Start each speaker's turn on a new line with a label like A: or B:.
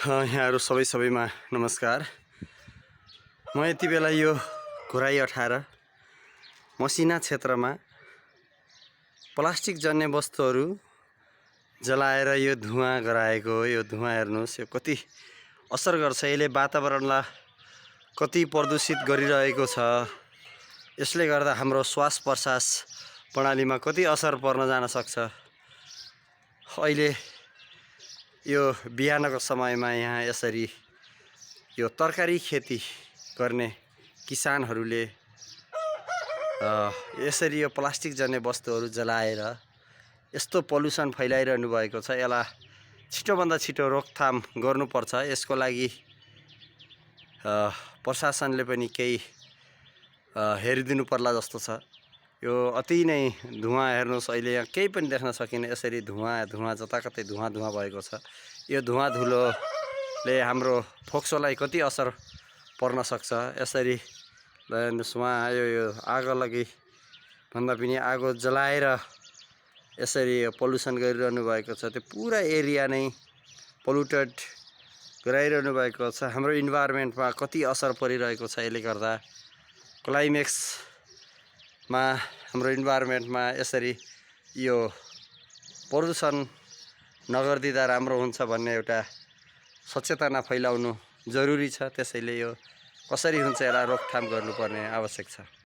A: यहाँहरू सबैमा नमस्कार। म यति बेला यो घुराई 18 मसिना क्षेत्रमा प्लास्टिक जन्य वस्तुहरू जलाएर यो धुवाँ गराएको हो। यो धुवाँ हेर्नुहोस्, यो कति असर गर्छ, यसले वातावरणलाई कति प्रदूषित गरिरहेको छ। यसले गर्दा हाम्रो श्वास प्रश्वास प्रणालीमा कति असर पर्न जान सक्छ। अहिले यो बिहानको समयमा यहाँ यसरी यो तरकारी खेती गर्ने किसानहरूले यसरी यो प्लास्टिक जन्य वस्तुहरू जलाएर यस्तो पल्युसन फैलाइरहनु भएको छ। यसलाई छिटोभन्दा छिटो रोकथाम गर्नुपर्छ। यसको लागि प्रशासनले पनि केही हेरिदिनु पर्ला जस्तो छ। यो अति नै धुवाँ हेर्नुहोस्, अहिले यहाँ केही पनि देख्न सकिने, यसरी धुवाँ जताकतै धुवाँ भएको छ। यो धुवाँ धुलोले हाम्रो फोक्सोलाई कति असर पर्न सक्छ। यसरी हेर्नुहोस्, उहाँ आयो यो आगो लागि भन्दा पनि आगो जलाएर यसरी पल्युसन गरिरहनु भएको छ। त्यो पुरा एरिया नै पोल्युटेड गराइरहनु भएको छ। हाम्रो इन्भाइरोमेन्टमा कति असर परिरहेको छ। यसले गर्दा क्लाइमेक्समा हाम्रो इन्भाइरोमेन्टमा यसरी यो प्रदूषण नगरिदिँदा राम्रो हुन्छ भन्ने एउटा सचेतना फैलाउनु जरुरी छ। त्यसैले यो कसरी हुन्छ यसलाई रोकथाम गर्नुपर्ने आवश्यक छ।